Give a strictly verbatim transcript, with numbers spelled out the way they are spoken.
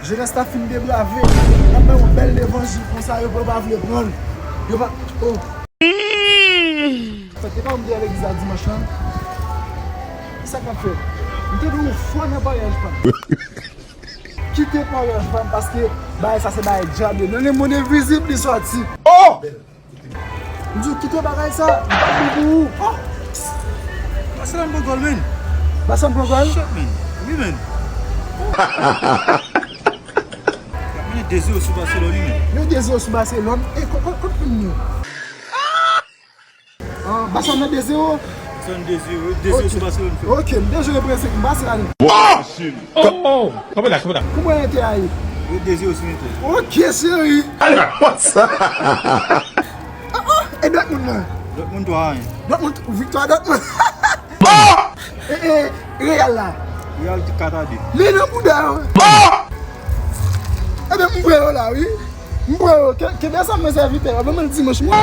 Jenès la fin debrave. N ap bay yon bèl levanjil konsa, yo pa, pa vle pran l. Yo pa, oh. Fèt, te pa ou m te al legliz la dimanch lan? Kisa k ap fèt? M te di w fò nan paryaj pa m. Kite paryaj pa m, paske bagay sa se bagay dyab yo. Nan lemonn envizib li sòti. Oh! M di w kite bagay sa, m p ap bon pou ou. Oh! Barcelone pran gòl, men. Barcelone pran gòl? Shit, men. Wi, men. Y ap mennen de zewo sou Barcelone, wi, men. Yo de zewo sou Barcelone. E, ko-, ko-, kot moun yo? Ah, Barcelone nan de zewo? Barcelone de zewo, de zewo sou Barcelone, frè. Ok, m te jwe prensip, m pase la. Oh! Oh! Kanpe la, kanpe la. Kouman Inter a ye? Yo de zewo sou Inter. Ok, cheri. What's up? Oh, oh, e Dortmund nan? Dortmund twa a yen. Dortmund, viktwa Dortmund. Oh! E, e, Real la? Real kat a de. Men nan bouda yo. Oh! Ebyen, m pran yo la, wi. M pran yo. Ke, ke bèl sa mwen sèvitè. Ban mwen l dimanch, mwen.